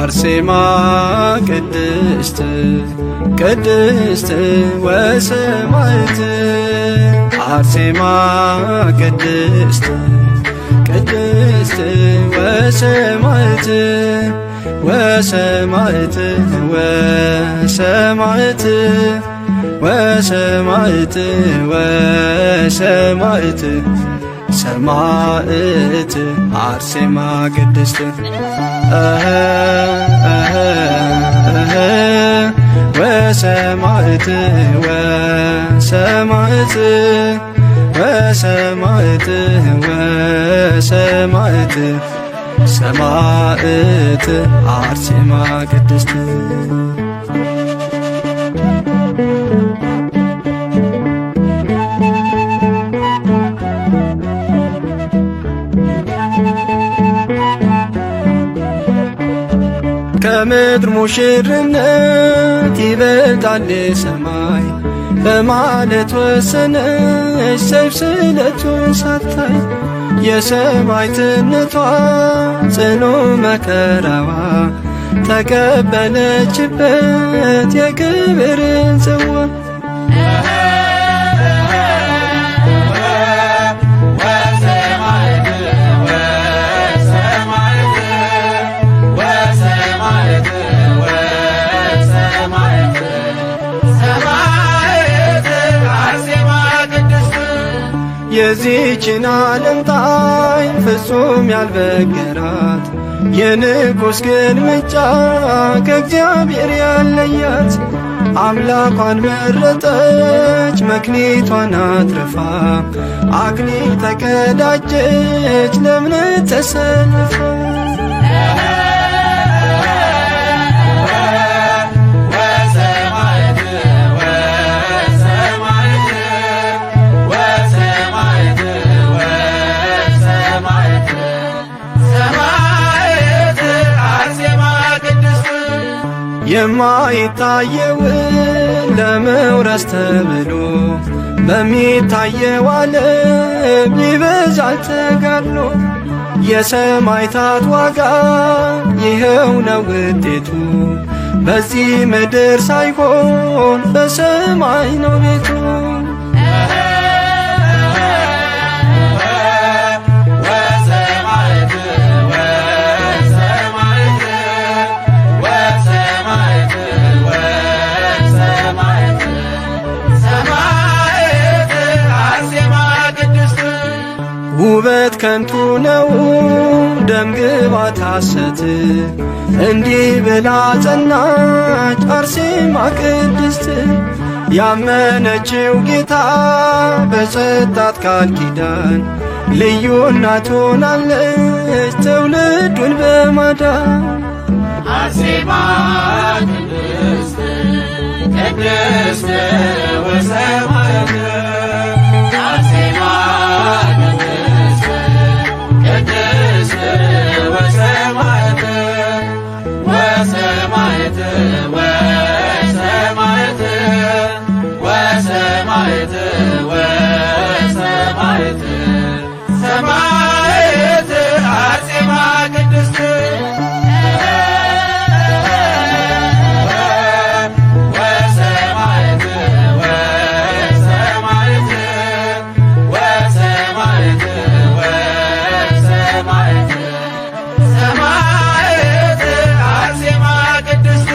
አርሴማ ቅድስት ቅድስት ወሰማዕት አርሴማ ቅድስት ቅድስት ወሰማዕት ወሰማዕት ወሰማዕት ወሰማዕት ወሰማዕት ሰማዕት አርሴማ ቅድስት ወሰማዕት ወሰማዕት ወሰማዕት ወሰማዕት ሰማዕት አርሴማ ቅድስት። ከምድር ሙሽርነት ይበልጣል ሰማይ በማለት ወሰነች ሰይፍ ስለቱን ሳታይ። የሰማዕትነቷ ጽኑ መከራዋ ተቀበለችበት የክብርን ጽዋ። የዚህችን ዓለም ጣዕም ፍጹም ያልበገራት የንጉሥ ግልምጫ ከእግዚአብሔር ያለያት አምላኳን መረጠች መክሊቷን አትርፋ አክሊል ተቀዳጀች ለእምነት ተሰልፋ። የማይታየውን ለመውረስ ተብሎ በሚታየው ዓለም ይበዛል ተጋድሎ። የሰማዕታት ዋጋ ይኸው ነው ውጤቱ፣ በዚህ ምድር ሳይሆን በሰማይ ነው ቤቱ። ውበት ከንቱ ነው ደም ግባት ሐሰት እንዲህ ብላ ጸናች አርሴማ ቅድስት። ያመነችው ጌታ በሰጣት ቃል ኪዳን ልዩ እናት ሆናለች ትውልዱን በማዳን። አርሴማ ቅድስት ቅድስት ወሰማዕት አርሴማ ቅድስት ቅድስት ወሰማዕት ወሰማዕት ወሰማዕት ወሰማዕት ወሰማዕት ሰማዕት አርሴማ ቅድስት። ወሰማዕት ወሰማዕት ወሰማዕት ወሰማዕት ሰማዕት አርሴማ ቅድስት።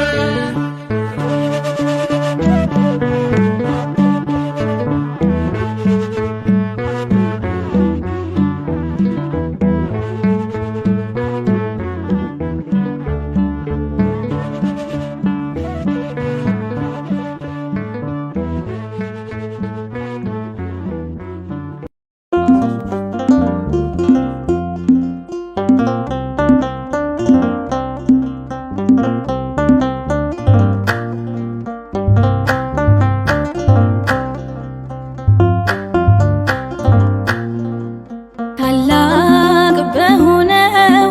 ታላቅ በሆነው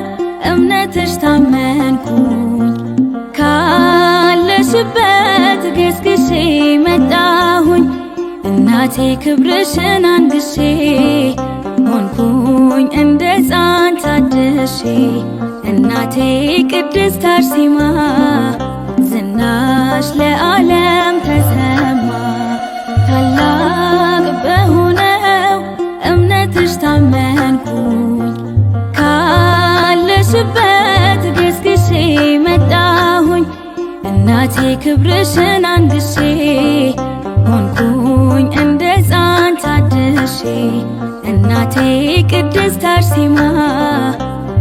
እምነትሽ ታመንኩኝ፣ ካለሽበት ገስግሼ መጣሁኝ። እናቴ ክብርሽን አንግሼ ሆንኩኝ እንደ ሕፃን ታድሼ። እናቴ ቅድስት አርሴማ ዝናሽ ለዓለም ተሰማ። ታላቅ በሆነው እምነትሽ ታመንኩኝ፣ ካለሽበት ገስግሼ መጣሁኝ። እናቴ ክብርሽን አንግሼ ሆንኩኝ እንደ ሕፃን ታድሼ። እናቴ ቅድስት አርሴማ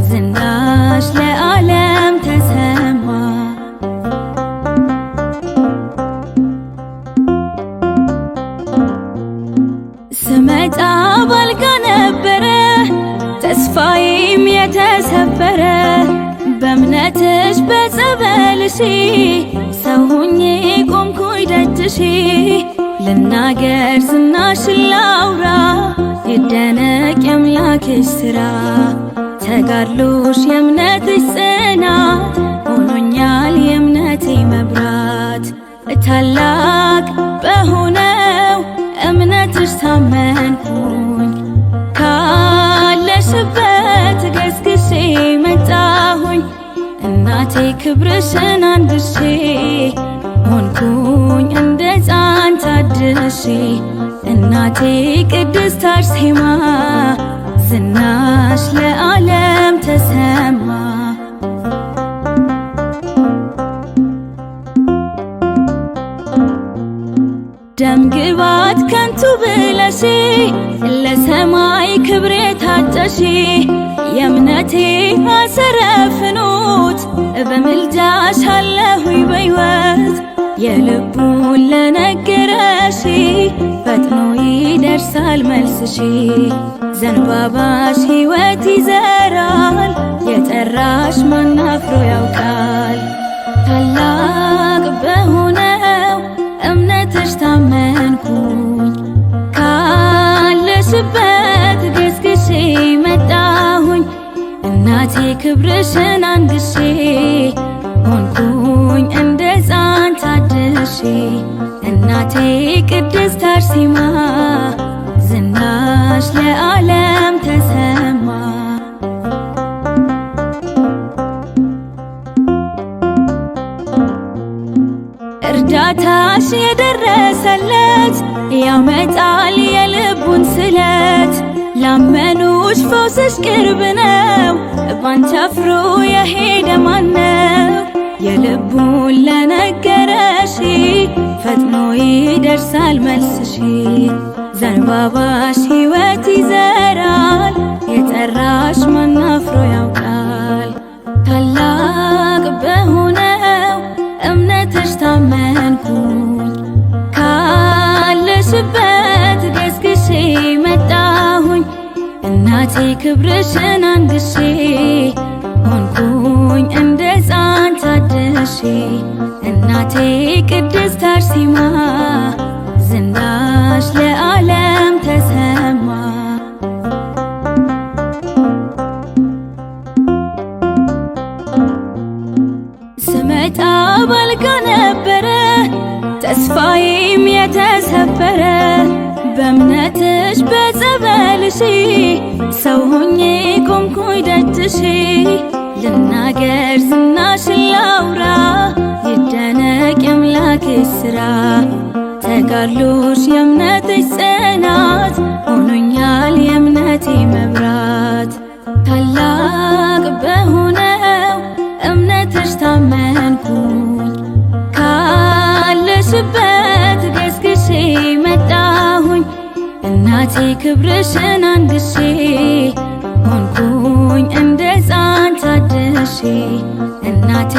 ዝናሽ ለዓለም ተሰማ። ስመጣ ባልጋ ነበረ ተስፋዬም የተሰበረ፣ በእምነትሽ በጸበልሽ ሰው ሆኜ ቆምኩኝ ደጅሽ። ልናገር ዝናሽን ላውራ ይደነቅ የአምላክሽ ስራ፣ ተጋድሎሽ የእምነትሽ ጽናት ሆኖኛል የእምነቴ መብራት። ታላቅ በሆነው እምነትሽ ታመንኩኝ፣ ካለሽበት ገስግሼ መጣሁኝ። እናቴ ክብርሽን አንግሼ ሆንኩኝ እንደ ሕፃን ታድሼ። እናቴ ቅድስት አርሴማ ዝናሽ ለዓለም ተሰማ። ደም ግባት ከንቱ ብለሽ ለሰማይ ክብሬ ታጨሽ፣ የእምነቴ አሰረ ፍኖት በምልጃሽ አለሁኝ በሕይወት። የልቡን ለነገረሽ ፈጥኖ ይደርሳል መልስሽ። ዘንባባሽ ሕይወት ይዘራል፣ የጠራሽ ማን አፍሮ ያውቃል? ታላቅ በሆነው እምነትሽ ታመንኩኝ፣ ካለሽበት ገስግሼ መጣሁኝ። እናቴ ክብርሽን አንግሼ ሆንኩኝ እንደ ሕፃን ታድሼ። እናቴ ቅድስት አርሴማ ዝናሽ ለዓለም ተሰማ። እርዳታሽ የደረሰለት ያመጣል የልቡን ስለት፣ ላመኑሽ ፈውስሽ ቅርብ ነው፣ ባንቺ አፍሮ የሄደ ማነው? የልቡን ለነገረሽ ፈጥኖ ይደርሳል መልስሽ። ዘንባባሽ ሕይወት ይዘራል፣ የጠራሽ ማን አፍሮ ያውቃል? ታላቅ በሆነው እምነትሽ ታመንኩኝ፣ ካለሽበት ገስግሼ መጣሁኝ። እናቴ ክብርሽን አንግሼ ሆንኩኝ እንደ ሕፃን ታድሼ። እናቴ ቅድስት አርሴማ ዝናሽ ለዓለም ተሰማ። ስመጣ ባልጋ ነበረ ተስፋዬም የተሰበረ፣ በእምነትሽ በጸበልሽ ሰው ሆኜ ቆምኩኝ ደጅሽ። ልናገር ዝናሽን ላውራ ይደነቅ የአምላክሽ ስራ፣ ተጋድሎሽ የእምነትሽ ጽናት ሆኖኛል የእምነቴ መብራት። ታላቅ በሆነው እምነትሽ ታመንኩኝ፣ ካለሽበት ገስግሼ መጣሁኝ። እናቴ ክብርሽን አንግሼ ሆንኩኝ እንደ ሕፃን ታድሼ። እናቴ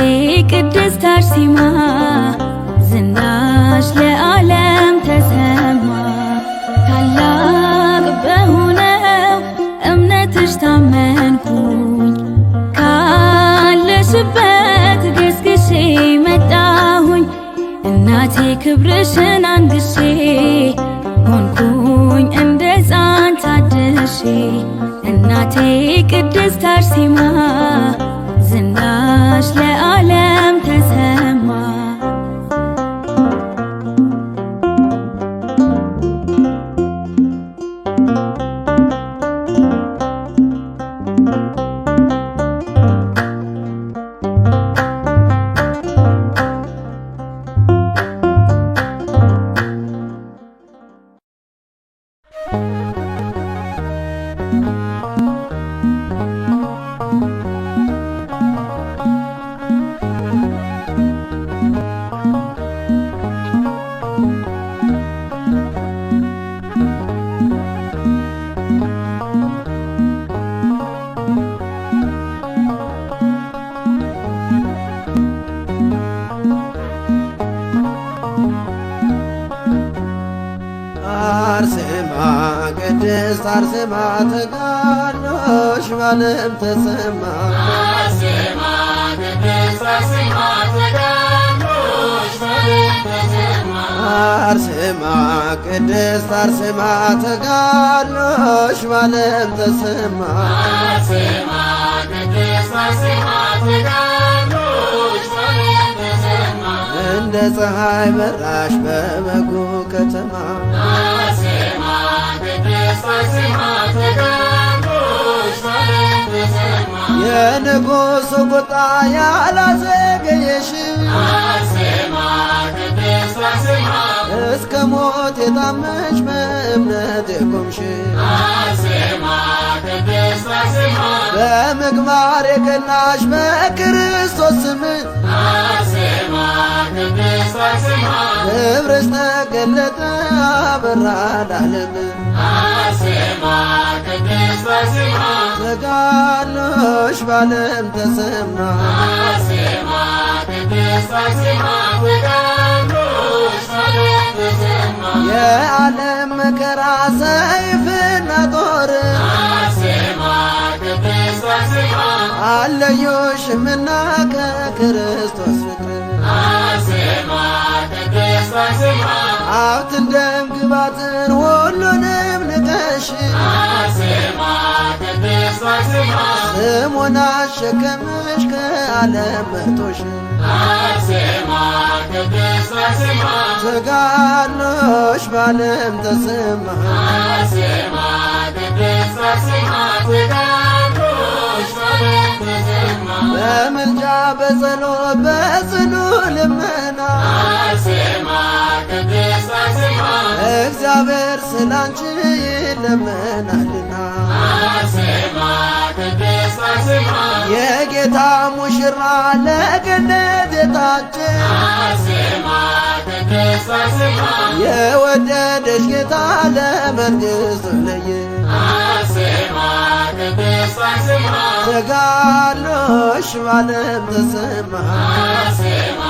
ቅድስት አርሴማ ዝናሽ ለዓለም ተሰማ። ታላቅ በሆነው እምነትሽ ታመንኩኝ፣ ካለሽበት ገስግሼ መጣሁኝ። እናቴ ክብርሽን አንግሼ ሆንኩኝ እንደ ሕፃን ታድሼ። እናቴ ቅድስት አርሴማ ዝናሽ ለዓለም ተሰማ። ቅድስት አርሴማ ተጋድሎሽ በዓለም ተሰማ። አርሴማ ቅድስት አርሴማ ተጋድሎሽ በዓለም ተሰማ። አርሴማ ቅድስት አርሴማ ተጋድሎሽ በዓለም ተሰማ። አርሴማ ቅድስት አርሴማ ተጋድሎሽ በዓለም ተሰማ። እንደ ፀሐይ በራሽ በበጉ ከተማ። አርሴማ ቅድስት አርሴማ ተጋድሎሽ በዓለም ተሰማ። የንጉሡ ቁጣ ያላዘገየሽ፣ አርሴማ ቅድስት አርሴማ እስከ ሞት የታመንሽ በእምነት የቆምሽ፣ አርሴማ ቅድስት አርሴማ በምግባር የቀናሽ በክርስቶስ ስም፣ አርሴማ ቅድስት አርሴማ ክብርሽ ተገለጠ አበራ ለዓለም። አርሴማ ቅድስት አርሴማ ተጋድሎሽ በዓለም ተሰማ። አርሴማ ቅድስት አርሴማ ተጋድሎሽ በዓለም ተሰማ። የዓለም መከራ ሰይፍና ጦር፣ አርሴማ ቅድስት አርሴማ አለዮሽምና ከክርስቶስ ፍቅር፣ አርሴማ ቅድስት አርሴማ ሀብትን ደም ግባትን ሁሉንም ንቀሽ፣ አርሴማ ቅድስት አርሴማ ስሙን አሸከምሽ ከዓለም መርጦሽ፣ አርሴማ ቅድስት አርሴማ ተጋድሎሽ በዓለም ተሰማ። አርሴማ ቅድስት አርሴማ ተጋድሎሽ በዓለም ተሰማ። በምልጃ በጸሎት በጽኑ ልመና፣ አርሴማ ቅድስት አርሴማ እግዚአብሔር ስላንቺ ይለመናልና፣ አርሴማ ቅድስት አርሴማ የጌታ ሙሽራ ለገነት የታጨ፣ አርሴማ ቅድስት አርሴማ የወደደሽ ጌታ ለመንግሥቱ ለየ። አርሴማ ቅድስት አርሴማ ተጋድሎሽ በዓለም ተሰማ። አርሴማ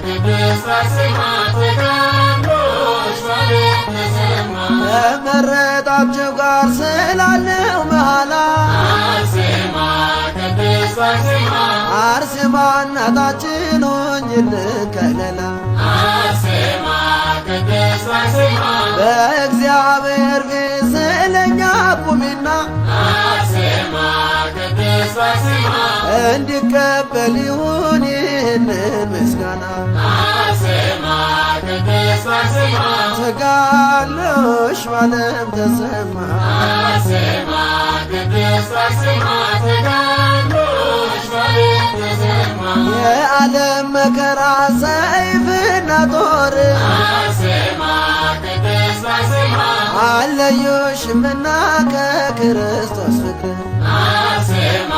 ቅድስት አርሴማ ተጋድሎሽ በዓለም ተሰማ። ከመረጣቸው ጋር ስላለው መሃላ፣ አርሴማ ቅድስት አርሴማ አርሴማ እናታችን ሆኝልን ከለላ፣ አርሴማ ቅድስት አርሴማ በእግዚአብሔር ፊት ስለኛ ቁሚና፣ አርሴማ ቅድስት አርሴማ እንዲቀበል ይሁን ይህንን ምስጋና። አርሴማ ቅድስት አርሴማ ተጋድሎሽ በዓለም ተሰማ። አርሴማ ቅድስት አርሴማ ተጋድሎሽ በዓለም ተሰማ። የዓለም መከራ ሰይፍና ጦር፣ አርሴማ ቅድስት አርሴማ አለዮሽምና ከክርስቶስ ፍቅር፣ አርሴማ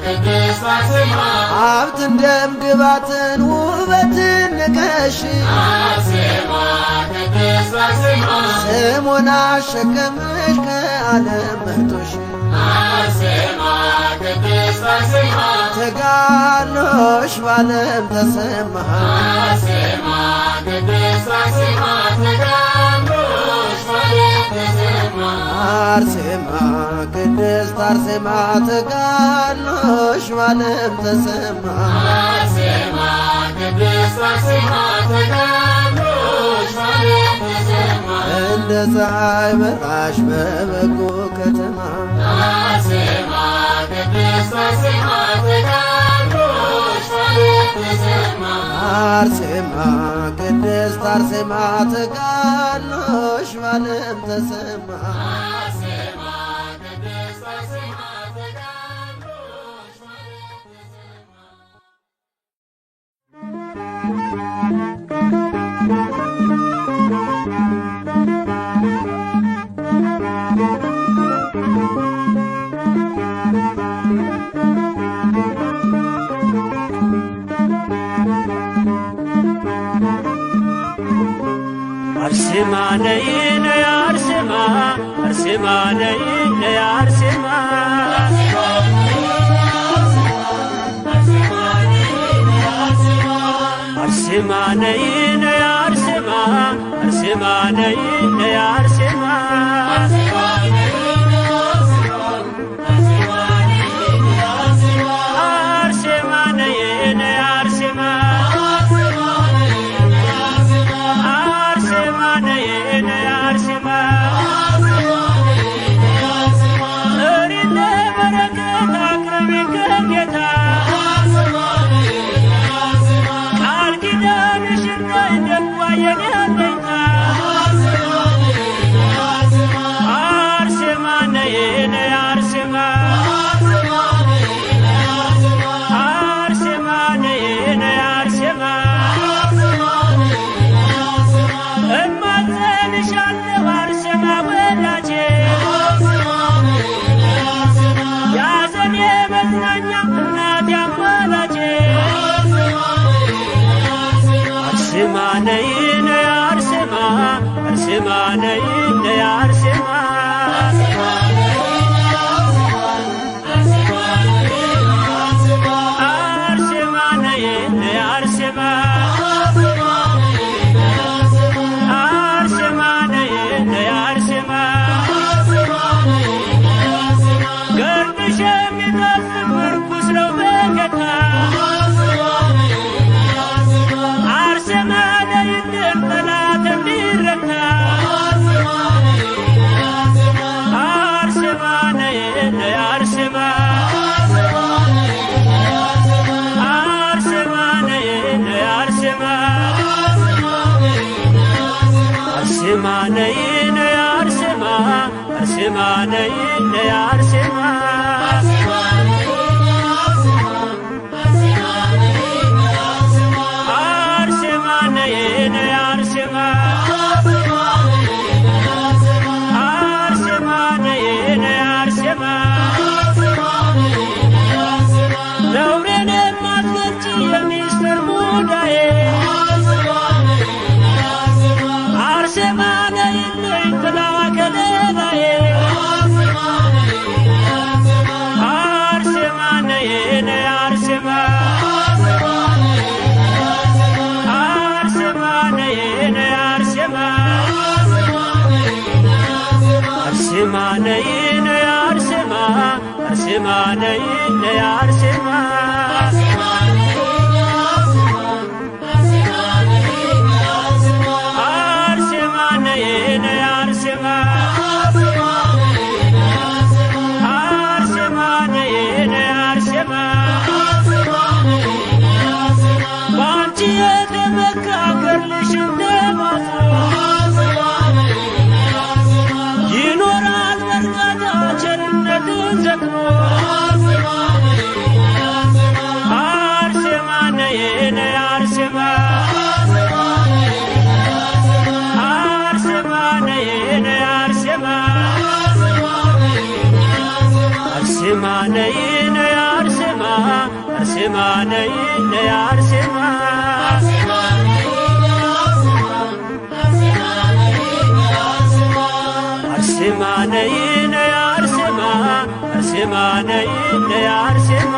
ቅድስት አርሴማ ሀብትን ደም ግባትን ውበትን ንቀሽ፣ አርሴማ ቅድስት አርሴማ ስሙን አሸከምሽ ከዓለም መርጦሽ፣ አርሴማ ቅድስት አርሴማ ተጋድሎሽ በዓለም ተሰማ። አርሴማ ቅድስት አርሴማ ተጋድሎሽ በዓለም ተሰማ። አርሴማ ቅድስት አርሴማ ተጋድሎሽ በዓለም ተሰማ። አርሴማ ቅድስት አርሴማ ተጋድሎሽ በዓለም ተሰማ። እንደ ፀሐይ በራሽ በበጎ ከተማ፣ አርሴማ ቅድስት አርሴማ ተጋድሎሽ በዓለም ተሰማ። አርሴማ ቅድስት አርሴማ ተጋድሎሽ በዓለም ተሰማ። አርሴማ ቅድስት አርሴማ ተጋድሎሽ በዓለም ተሰማ። አርሴማ ነይ ነይ አርሴማ፣ አርሴማ ነይ ነይ አርሴማ፣ አርሴማ ነይ ነይ አርሴማ፣ አርሴማ ነይ ነይ አርሴማ። አርሴማ ነይ ነይ አርሴማ አርሴማ ነይ ነይ አርሴማ አርሴማ ነይ ነይ አርሴማ ነውሬን የማትገልጪ የሚስጥር ሙዳዬ አርሴማ ነይልኝ ጥላ ከለላዬ አርሴማ ነይ ነይ አርሴማ አርሴማ ነይ ነይ አርሴማ አርሴማ ነይ ነይ አርሴማ አርሴማ ነይ ነይ አርሴማ አርሴማ ነይ ነይ አርሴማ አርሴማ ነይ ነይ አርሴማ ባንቺ የተመካ ገድልሽ እንደማጥሮ ይኖራል በእርጋታ ቸርነትን ዘክሮ አርሴማ ነይ ነይ አርሴማ አርሴማ ነይ ነይ አርሴማ አርሴማ ነይ ነይ አርሴማ አርሴማ ነይ ነይ አርሴማ አርሴማ ነይ ነይ አርሴማ አርሴማ ነይ ነይ አርሴማ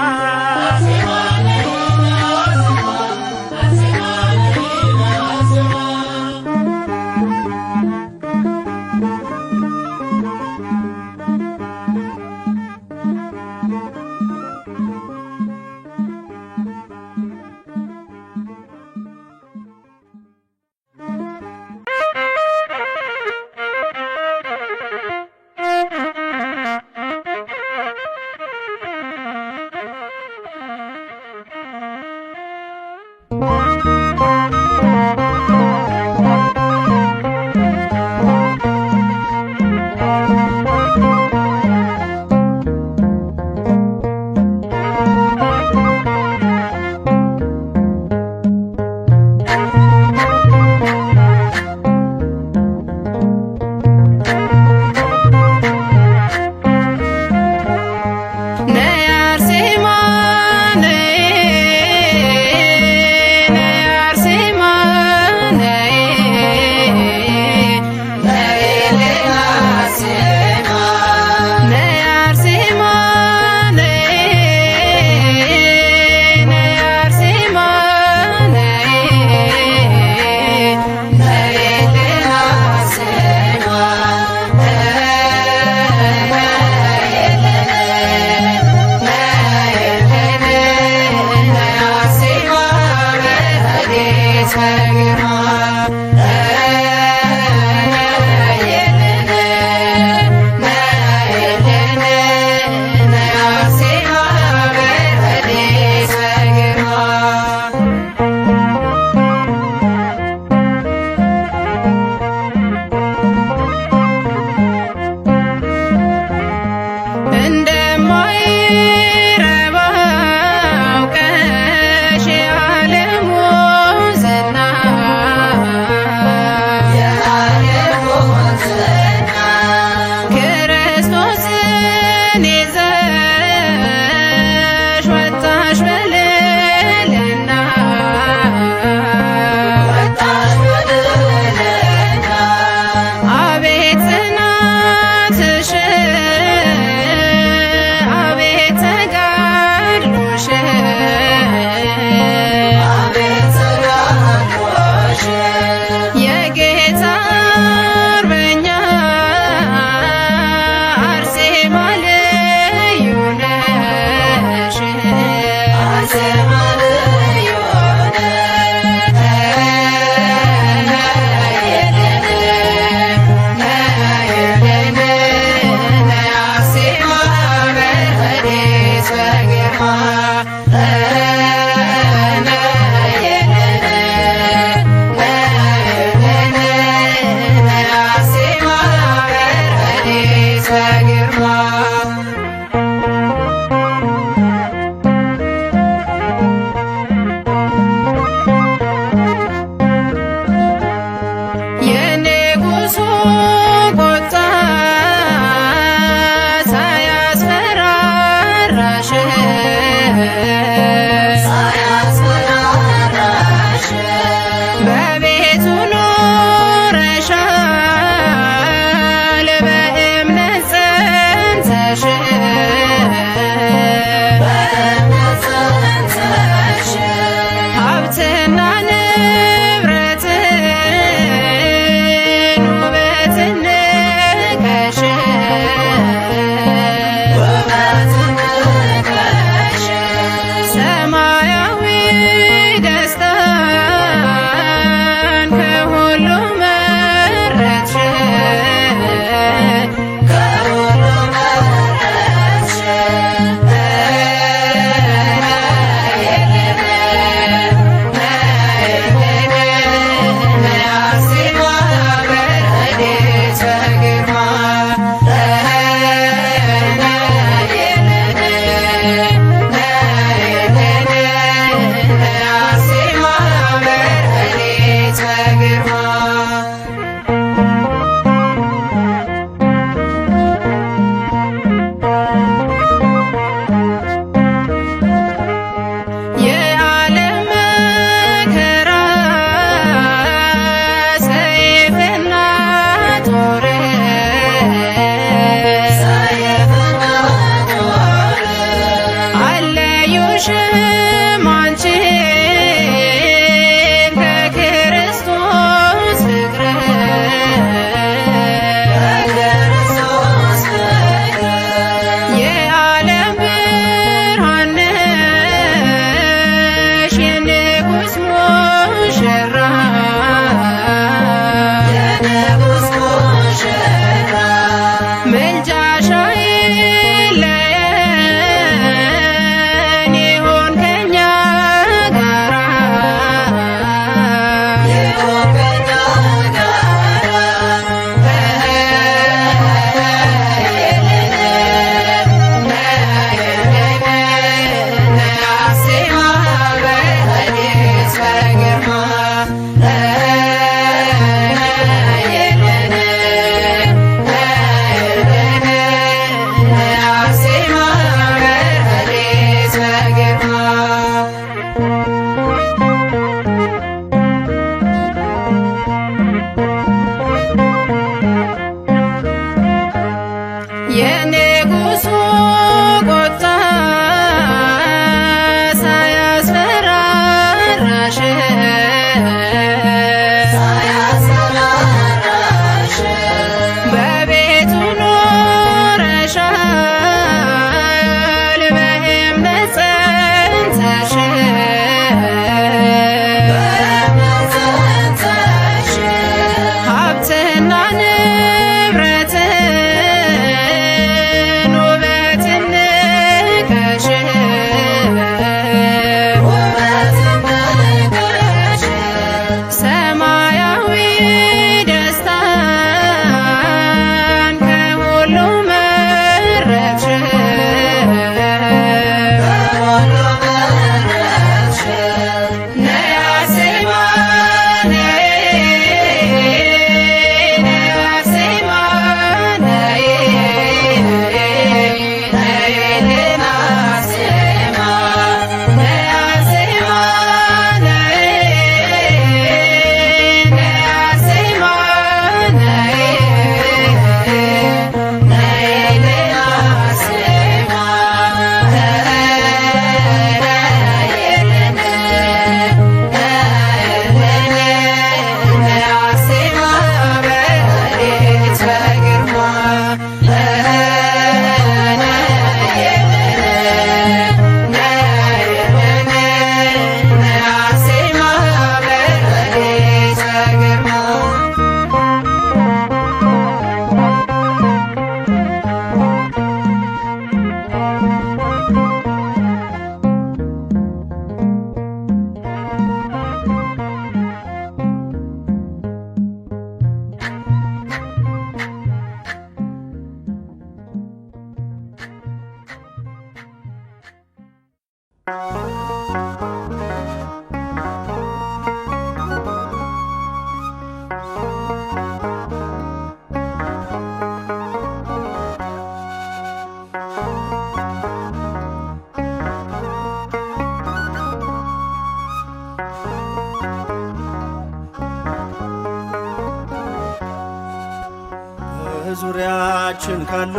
በዙሪያችን ካሉ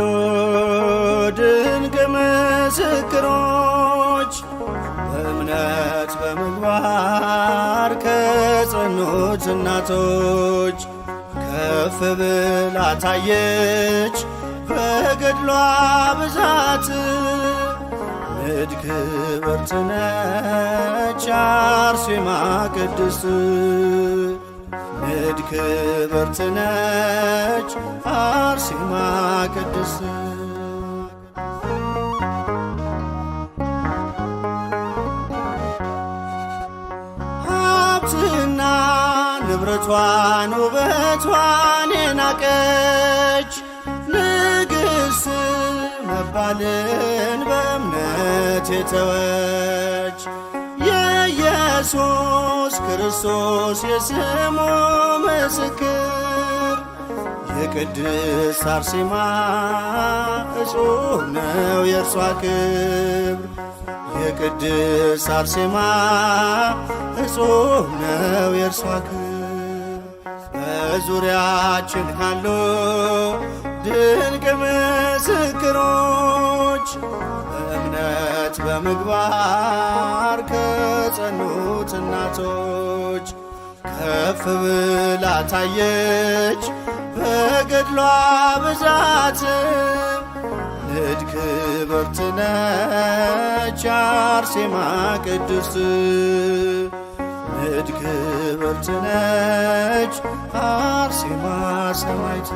ድንቅ ምስክሮች በእምነት በምግባር ከጸኑት እናቶች ከፍ ብላ ታየች በገድሏ ብዛት ንድ ክብርት ነች አርሴማ ቅድስት ንድ ክብርት ነች አርሴማ ቅድስት። ሀብትና ንብረቷን ውበቷን የናቀች ንግሥት መባልን በእምነት የተወች የኢየሱስ ክርስቶስ የስሙ ምስክር የቅድስት አርሴማ እጹብ ነው የእርሷ ክብር። የቅድስት አርሴማ እጹብ ነው የእርሷ ክብር። በዙሪያችን ካሉ ድንቅ ምስክሮች በእምነት በምግባር ከጸኑት እናቶች ከፍ ብላ ታየች በገድሏ ብዛት ንድ ክብርት ነች አርሴማ ቅድስት ንድ ክብርት ነች አርሴማ ሰማዕት።